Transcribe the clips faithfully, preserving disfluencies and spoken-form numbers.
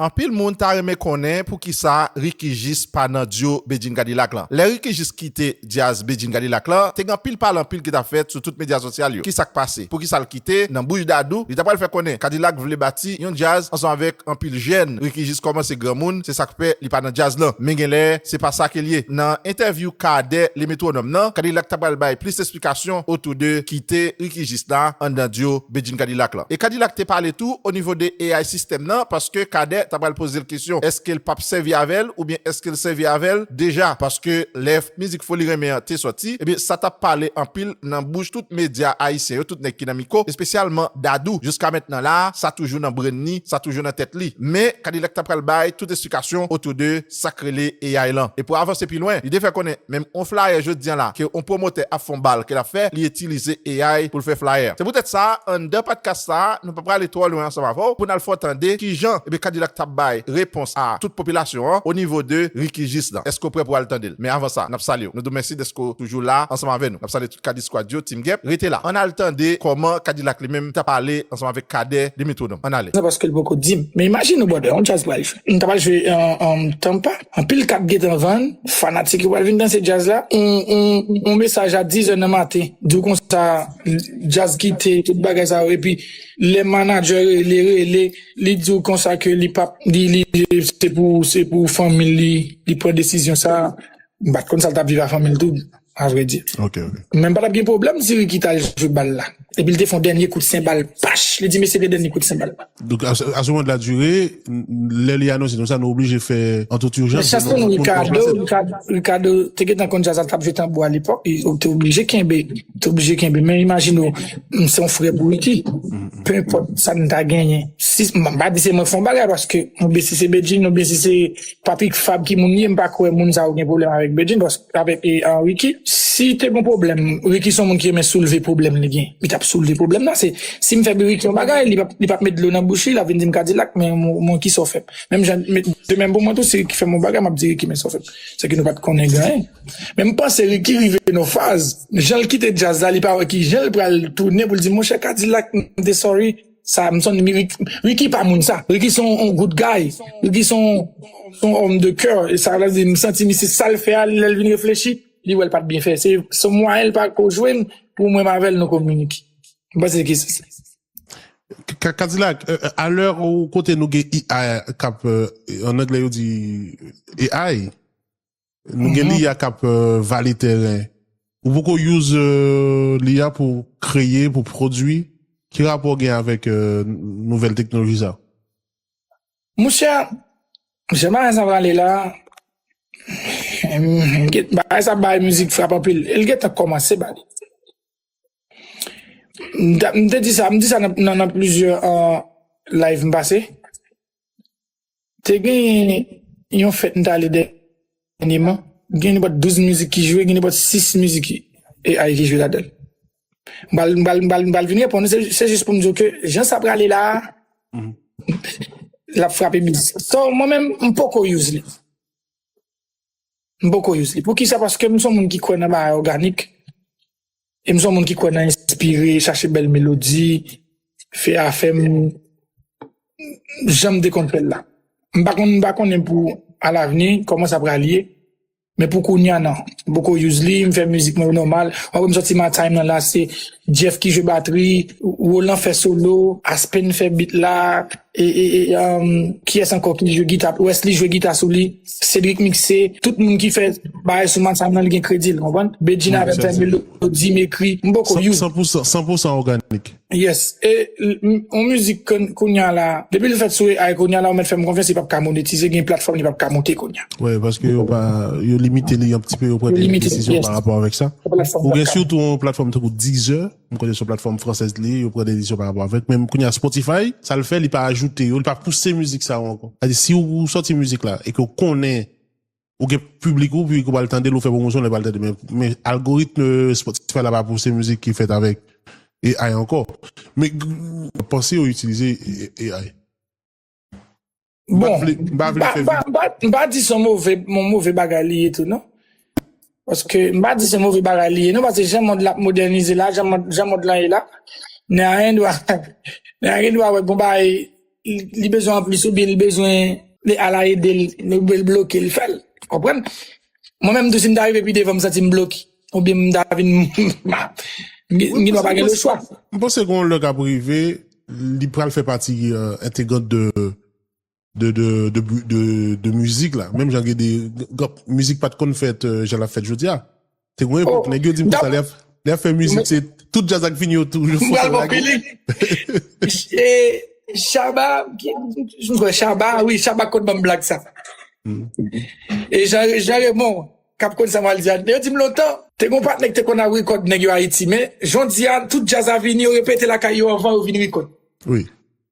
Anpil moun ta renmen konnen poukisa Ricky Gis pa nan dyo Bedjine Kadilak lan. Lè Ricky Gis kite djaz Bedjine Kadilak lan, te gen anpil pale anpil ki t ap fèt sou tout medya sosyal yo. Kisa k pase? Poukisa l kite? Nan bouch Dadou, li ta pral fè konnen Kadilak vle bati yon djaz ansanm avèk anpil jèn. Ricky Gis kòmanse granmoun, se sa k fè li pa nan djaz lan. Men genlè, se pa sa ke l ye. Nan entèvyou Cadet, Le Métronome nan, Kadilak ta pral bay plis esplikasyon otou de kite Ricky Gis la anndan dyo Bedjine Kadilak lan. E Kadilak te pale tou o nivo de A I sistèm nan, paske Cadet ta pral poze l kesyon, èske l p ap sèvi avè l oubyen èske l sèvi avè l deja? Paske lè mizik Foli Renmen an te sòti, ebyen, sa t ap pale anpil nan bouch tout medya ayisyen yo, tout nèg ki nan mikwo, espesyalman Dadou. Jiska mentnan la, sa toujou nan brenn li, sa toujou nan tèt li. Men, Kadilak ta pral bay tout esplikasyon otou de sa k rele A I lan. E pou avanse pi lwen, li te fè konnen menm on flyer jodi a la, ke on pwomotè ap fè on bal ke l ap fè, li itilize A I pou l fè flyer. Se poutèt sa, anndan podcast sa, nou pa prale twò lwen ansanm avè w, pou n al fè w tande kijan, ebyen, Kadilak t ap bay repons a tout popilasyon an, o nivo de Ricky Gis lan. Èske w prè pou al tande l? Men avan sa, n ap salye w. Nou di w mèsi dèske w toujou la ansanm avè nou. N ap salye tout Kadi Squad yo, Team Gep. Rete la. Ann al tande kòman Kadilak li menm t ap pale ansanm avèk Cadet, Le Métronome. Ann ale. Se paske l poko di m. Men imajine w, brother, yon djaz pral jwe. M ta pral jwe an, an Tampa. Anpil kat gentan vann. Fanatik yo pral vin danse djaz la. On, on, on mesaj a diz è nan maten. Di w konsa, djaz kite, tout bagay sa yo. Epi, lè manadjè rele, rele, li di w konsa ke li p ap, li, li, se pou, se pou fanmi l, li, li pran desizyon sa. M pa t konn sa l t ap viv a fanmi l tou, a vrè di. Ok, ok. Men m pa t ap gen pwoblèm si Ricky t al jwe bal la. Epi l te fè yon dènye kout senbal, pach! Li di, "Mesye, de dènye kout senbal." Donk, a, a ce moment de la durée, n- lè li anonse nou sa, nou oblije fè an tout urjans. Men chans pou nou, Ricardo, Ricardo, Ricardo te gentan konn djaz la, l t ap jwe tanbou a lepòk, li te oblije kenbe, te oblije kenbe. Men imajine w, m se yon frè pou Ricky. Pe enpòt sa m ta genyen. Si, m pa di se mwen k fè yon bagay, paske oubyen si se Bedjine, oubyen si se Patrick Fabre ki moun li ye, m pa kwè moun sa yo gen pwoblèm avèk Bedjine, paske avèk e, a, Ricky. Si te gen pwoblèm, Ricky se yon moun ki renmen soulve pwoblèm li gen. Li t ap soulve pwoblèm nan. Se, si m fè Ricky yon bagay, li p ap, li p ap met dlo nan bouch li, l ap vin di m Kadilak, men mwen, mwen ki sa w fè m. Menm jan, men, de menm pou mwen tou, si Ricky fè m yon bagay, m ap di Ricky, men sa w fè m. Se ke nou pa t konnen gen anyen. Men m panse Ricky rive nan faz, jan l kite djaz la, li pa wè ki jan l pral tounen pou l di, "Monchè Kadilak, m te sorry." Sa, m sonn, Ricky, Ricky pa moun sa. Ricky se yon, yon good guy. Ricky se yon, se yon homme de cœur. E sa vle di, m santi misye sa l fè a, lè l vin reflechi, li wè l pa t byen fè. Se, se mwayen l pa ko jwe m pou mwen m avè l nou kominike. M panse ke se sa. Ka- Kadilak, euh, euh, a lè ou kote nou gen I A k ap, euh, an anglè yo di A I, nou gen L I A k ap, euh, vale tèren. Ou poko use, euh, L I A pou kreye, pou pwodui. Ki rapò w gen avèk, euh, nouvèl teknoloji sa? Monchè, jan bagay sa prale la, bagay sa bay mizik frap anpil. E l gentan kòmanse ba li. M ta- m te di sa, m di sa nan, nan, nan plizyè, euh, live m pase. Te gen yon fèt m t ale dènyèman. Gen nenpòt douz mizik ki jwe, gen nenpòt sis mizik ki, A I ki jwe ladan l. M pral, m pral, m pral, m pral vin reponn. Se, se jis pou m di w ke jan sa prale la a, l ap frape mizik. So, mwen menm, m poko use li. M poko use li. Poukisa? Paske m se yon moun ki kwè nan bagay òganik. E m se yon moun ki kwè nan enspire, chache bèl melodi, fè afè m jan m te konn fè l la. M pa konn, m pa konnen pou alavni, kòman sa pral ye. Men pou kounye a, non. M poko use li, m fè mizik mwen nòmal. W ap wè m sòti My Time nan la, se Jeff ki jwe batri, Roland fè solo, Aspen fè beat la, e, e, e, um, kiyès ankò ki jwe gita? Wesley jwe gita sou li, Cedric mikse, tout moun ki fè bagay sou My Time nan, li gen kredi l, konprann? Bedjine avè m fè melodi, m ekri, m poko use. San pou san, san pou san òganik. Yes. E l- m- on mizik kon- kounye a la, depi l fèt sou A I kounye a la, ou mèt fè m konfyans, li p ap ka monetize, gen platfòm li p ap ka monte kounye a. Wi, paske yo pa, yo limite li yon ti pe, yo pran Yo de limite, desizyon yes. Pa rapò avèk sa. Ou gen sitou yon platfòm tankou Deezer, m konnen se yon platfòm fransèz li ye, yo pran de desizyon pa rapò avèk. Men kounye a Spotify, sa l fè, li pa ajoute yo, li pa pouse mizik sa yo ankò. Sa di, si ou sòti mizik la e ke w konnen ou gen piblik ou, piblik ou pral tande l, ou fè pwomosyon, lè pral tande. Men, men algoritm Spotify la pa pouse mizik ki fèt avèk A I ankò. Men, panse yo itilize A I. Bon, m pa vle, m pa vle fè m pa, m pa, m pa di se yon move, yon move bagay li ye tou, non. Paske m pa di se yon move bagay li ye, non, paske jan mond la ap modènize la, jan mond, jan mond lan ye la, nan yon dwa, nan yon dwa wè gon bagay li bezwen anplis oubyen li bezwen de ala ede l, oubyen l bloke l, fè l. Konprann? Mwen menm tou, si m ta rive pi devan, m santi m bloke. Oubyen m ta vin, m gen dwa pa gen lechwa. M panse gen yon lè k ap rive, li pral fè pati, euh, entegrant de, de, de, de, bu- de, de mizik la. Menm jan gen de, g- mizik pa t konn fèt, euh, jan l ap fèt jodi a. Te gen yon epòk, nèg yo di m konsa, lè y ap, lè y ap fè mizik, se tout djaz ak vini yo toujou fò sèl lage. E Shabba, ki- m kwè Shabba, wi, Shabba konn ban m blag sa. E Jean, Jean Raymond, k ap konn sa m al di a. Yo di m lontan, te gen yon patnè ki te konn ap rekòd nèg yo Ayiti, men jodi a, tout djaz a vini, yo repete lakay yo anvan yo vin rekòd. Wi.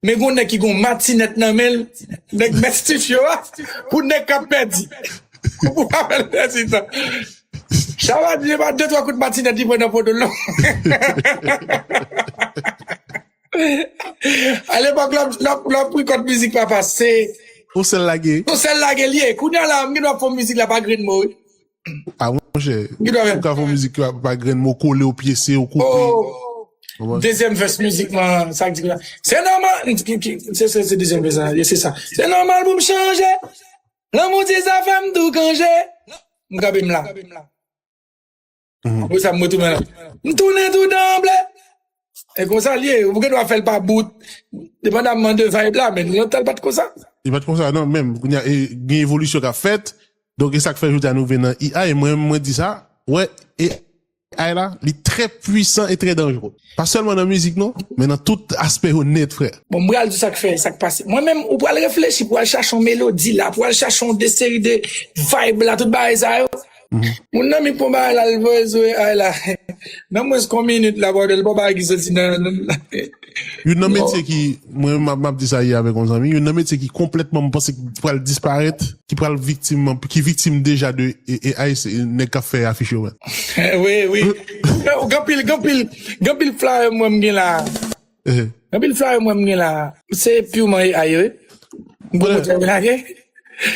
Men gen yon nèg ki gen yon matinèt nan men l, nèg mèt stif yo a, pou nèg k ap pèdi. Pou pa fè l pèdi tan. Shabba di, e pa de twa kout matinèt li pran nan poto l non. Alepòk, lè w ap- lè w ap- lè w ap rekòd mizik papa, se yon sèl lage. Yon sèl lage l ye. Kounye a la, m gen dwa fè mizik la pa grenn mo, wi. A, monchè, ou ka fè mizik pa, pa grenn mo, kole w, pyese w, koupe. Ou konprann? Dezyèm vès mizik mwen, sa k di konsa. Se nòmal, ki- ki- se se- se dezyèm vès la, se sa. Se nòmal pou m chanje. Lanmou ti zafè m tou kanje. M kanpe m la. Apre sa, m retounen la. M tounen tou dan ble. E konsa l ye, ou gen dwa fè l pa bout. Depandamman de vibe la, men lontan l pa t konsa. Li pa t konsa, non, menm. Kounye a, e, gen evolisyon k ap fèt. Donk, e sa k fè jodi a nou rive nan A I. Mwen, mwen di sa, wè, A I la, li trè pwisan e trè danjere. Pa sèlman nan mizik, non, men nan tout aspè yo nèt, frè. Bon, m pral di w sa k fè, sa k pase. Mwen menm, ou pral reflechi, pou al chache yon melodi la, pou al chache yon de seri de vibe la, tout bagay sa yo. Moun nan mi pran bagay la, l voye sou A I la. Nan mwens ke yon minit la, bòdèl, l pran bagay ki soti nan, nan. Youn nan metye ki, mwen, m ap, m ap di sa yè avèk yon zanmi, youn nan metye ki konplètman, m panse ki pral disparèt, ki pral viktim, ki viktim deja de, e, e, A I, se nèg k ap fè afich yo, men. Wi, wi. Gen anpil, gen anpil, gen anpil flyer mwen m gen la. Gen anpil flyer mwen m gen la. Se piman A I yo, wi. M pran motè lage.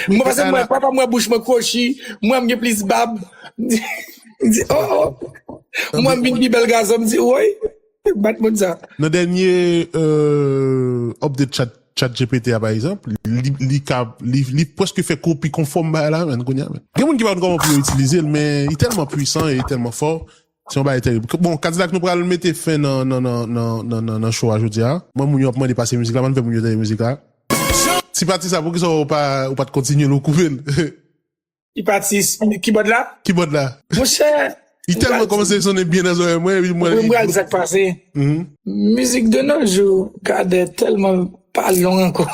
Mwen pase mwen, papa mwen bouch mwen kwochi, mwen m gen plis bab. M di, oh, oh. Mwen m vin pi bèl gason, m di, woy. Bat moun sa. Nan dènye, euh, update chat, chat G P T a, pa egzanp, li, li ka, li, li prèske fè kopi konfòm bagay la, menn, kounye a, menn. Gen moun ki pa konn kòman pou yo itilize l, men li tèlman pwisan e li tèlman fò. Se yon bagay terib. Bon, Kadilak, nou pral mete fen nan, nan, nan, nan, nan, nan, nan show a jodi a. Mwen, moun yo ap mande pase mizik la, pa n fè moun yo tande mizik la. Ti pati sa, poukisa ou pa, ou pa t kontinye l, ou koupe l? Li pati s- kibòd la? Kibòd la. Monchè, li tèlman kòmanse sonnen byen nan zòrèy mwen, epi mwen. Mwen pral di sa k pase. Mizik de nos jours, Kadè, tèlman pa long ankò.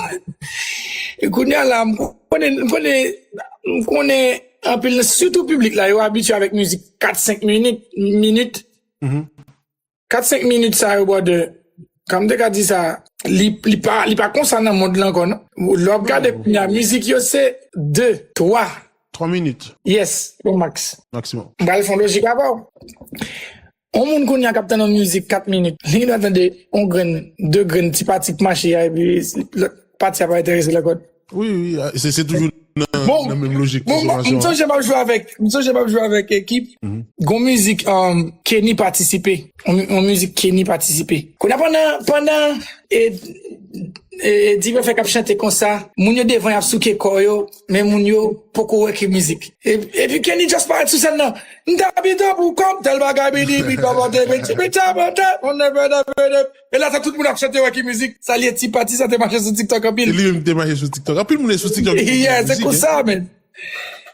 E kounye a la, m konnen, m konnen, m konnen anpil, sitou piblik la, yo abitye avèk mizik kat senk minit, minit. Kat senk minit sa yo, brother, kan m te ka di sa, li, li pa, li pa konsa nan mond lan ankò, non. Lè w ap gade kounye a, mizik yo se de, twa. Twa minit. Yes, au max. Maksimòm. M pral fè yon lojik avè w. Yon moun kounye a k ap tande yon mizik kat minit, li gen dwa tande yon grenn, de grenn ti pati k mache a, epi lòt pati a pa enterese l ankò. Wi, wi, a, se, se toujou nan, nan menm lojik konsòmasyon an. Bon, m sonje m ap jwe avèk, m sonje m ap jwe avèk ekip. Gon mizik, um, Kenny patisipe. Yon, yon mizik Kenny patisipe. Kounye a pandan, pandan, e, e, Dipe fè k ap chante konsa, moun yo devan y ap souke kò yo, men moun yo poko wè ki mizik. E, epi Kenny just parèt sou sèn nan. M ta pito pou kòm tèl bagay, bidi, bidi, bidi, bidi, bidi, bidi, bidi, bidi, bidi, bidi, bidi, bidi, E la, sa tout moun ap chante, wè ki mizik. Sa l ye, ti pati sa te mache sou TikTok anpil. E li menm te mache sou TikTok. Anpil moun sou TikTok ki konn mizik, se konsa, men.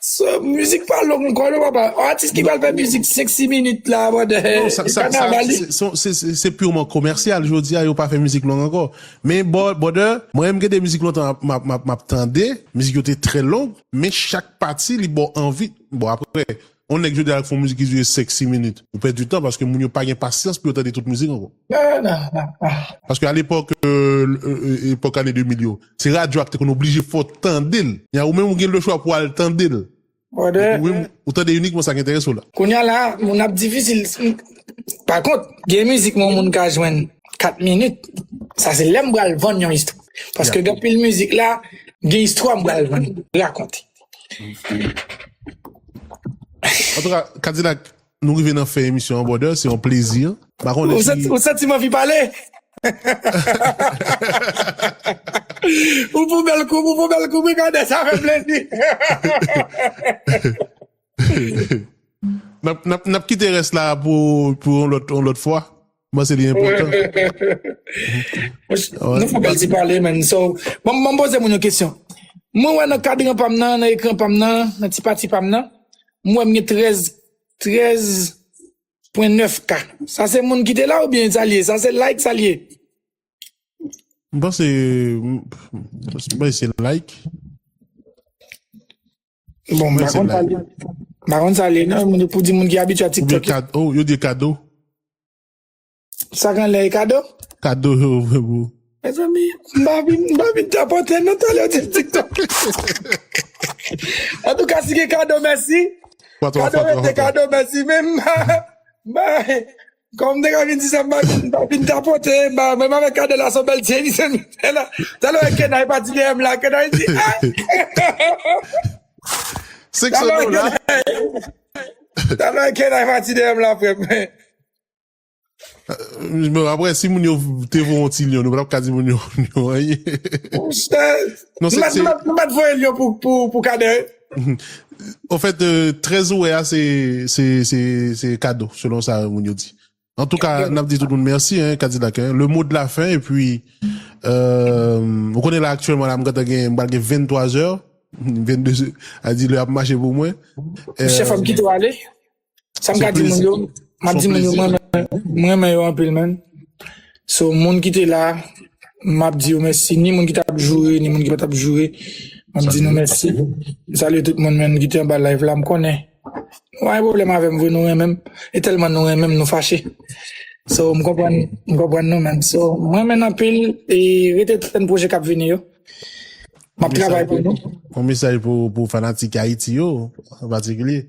So, mizik pa long ankò, non, papa. Yon atis ki pral fè mizik senk, sis minit la, brother. Non, sa, sa, sa, se, se, se, se, se pirman komèsyal. Jodi a, yo pa fè mizik long ankò. Men, bro- brother, mwen menm gen de mizik lontan m ap, m ap, m ap, m ap tande. Mizik yo te trè long, men chak pati, li ba w anvi. Bon, apre, yon nèg jodi a k fè yon mizik ki dire senk, sis minit. Ou pèdi tan paske moun yo pa gen pasyans pou yo tande tout mizik ankò. Non, non, non, non. Paske alepòk, euh, euh, epòk ane de mil yo, se radyo a ki te konn oblije fè w tande l. Kounye a, ou menm ou gen lechwa pou w al tande l. Ou menm, ou tande inikman sa k enterese w la. Kounye a la, moun ap difisil. Pa kont, gen mizik mwen moun ka jwenn kat minit. Sa se lè m pral vann yon istwa. Paske gen anpil mizik la, gen istwa m pral vann, rakonte. Antouka, Kadilak, nou rive nan fen emisyon an, brother. Se yon plezi. M pa konnen si ou santi m anvi pale. Ou pou bèl koup, ou pou bèl koup, wi, Kadè, sa fè plezi. N ap, n ap, n ap kite rès la pou, pou yon lòt, yon lòt fwa. Mwen, se li enpòtan. Nou fè bèl ti pale, man. So, mwen, mwen poze moun yon kesyon. Mwen wè nan kadran pa m nan, nan ekran pa m nan, nan ti pati pa m nan, mwen wè m gen trèz, trèz pwen nèf K. Sa se moun ki te la oubyen sa l ye? Sa se like sa l ye? M panse, m panse se like. Bon, m pa konn sa l ye. M pa konn sa l ye, non, moun pou di moun ki abitye a TikTok. Kad, oh, yo di kado. Sa k anlè e kado? Kado, yo, yo, yo. Mezanmi, m pa vin, m pa vin tapote non, talè yo di TikTok. Antouka, si gen kado, mèsi. Kado rete kado, mèsi. Men m pa, m pa, kòm m te ka vin di sa, m pa vin, m pa vin tapote, m pa, mwen avèk kado la, se yon bèl ti emisyon nou fè la. Talè wè Kenay pati dèyè m la, Kenay di, ah! Sèk sono la. Talè wè Kenay pati dèyè m la, frè m. Bon, apre, si moun yo te voye yon ti lyon, nou pa t ap ka di moun yo, yo anyen. Nou pa t voye lyon pou, pou, pou Kadè. Anfèt, trèz ou wè a, se, se, se, se kado, selon sa moun yo di. Antouka, n ap di tout moun mèsi, hein, Kadilak, hein. Le mot de la fin, epi, euh, ou konnen la aktyèlman, la, m gentan gen, m pral gen venntwa zè, venndezè, a di lè ap mache pou mwen. Chèf ap kite w ale. Sa m ka di moun yo, m ap di moun yo, mwen, mwen renmen yo anpil, man. So, moun ki te la, m ap di yo mèsi. Ni moun ki t ap joure, ni moun ki pa t ap joure. M ap di nou mèsi. M salye tout moun, man, ki te anba live la. M konnen nou pa gen pwoblèm avè m, vre, nou renmen m. E tèlman nou renmen m, nou fache. So, m konprann, m konprann nou, man. So, mwen renmen n anpil e rete tann pwojè k ap vini yo. M ap travay pou nou. Yon mesaj pou, pou fanatik Ayiti yo, an patikilye.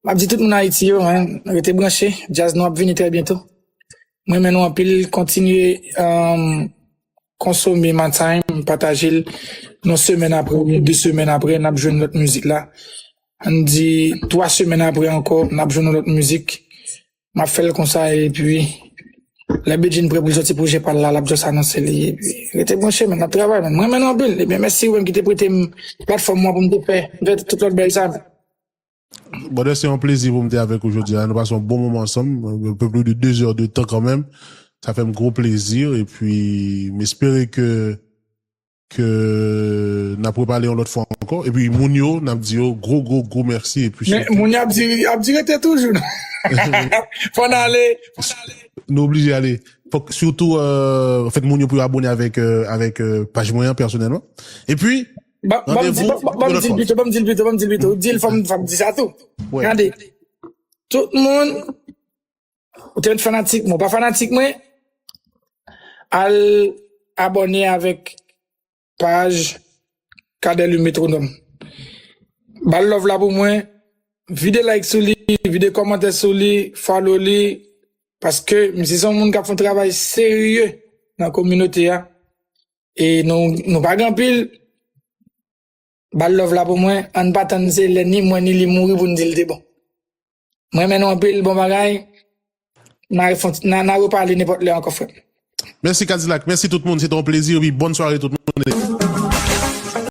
M ap di tout moun Ayiti yo, hein, rete branche, djaz nou ap vini trè byento. Mwen renmen nou anpil, kontinye um, konsome My Time, pataje l. Yon semèn apre, oubyen de semèn apre, n ap jwenn lòt mizik la. Ann di twa semèn apre ankò, n ap jwenn yon lòt mizik. M ap fè l konsa, epi lè Bedjine prè pou l sòti pwojè pa l la, l ap just anonse li. Epi rete branche, man, n ap travay, man. Mwen renmen nou anpil. Ebyen, mèsi ou menm ki te prete m platfòm mwen pou m te fè, fè tout lòt bèl sa, man. Brother, se yon plezi pou m te avèk ou jodi a. Nou pase yon bon moman ansanm, un peu plus de deux heures de temps quand même. Sa fè m gwo plezi, epi m espere ke, ke n ap repale yon lòt fwa ankò. Epi moun yo, n ap di yo gwo, gwo, gwo mèsi. Epi men moun yo ap di, ap di rete toujou. Fò n ale. Nou oblije ale. Fòk sitou, euh, anfèt, moun yo pou yo abone avèk, euh, avèk euh, paj mwen an pèsonèlman. Epi, Ban m di l pito, ban m di l pito, ban m di l pito. Ou di l, fò m di sa tou. Gade, tout moun, ou te met fanatik mwen, ou pa fanatik mwen, al abòne avèk paj Cadet le Métronome. Ba l love la pou mwen, vide like sou li, vide kòmantè sou li, follow li, paske misye se yon moun k ap fè yon travay serye nan kominote a. E nou, nou pa gen anpil. Ba l love la pou mwen. Ann pa tann se lè ni mwen ni li mouri pou n di l te bon. Mwen renmen nou anpil, bon bagay. N a, n a, n a repale nenpòt lè ankò, frè m. Mèsi Kadilak, mèsi tout moun, se te yon plezi, epi bòn sware tout moun.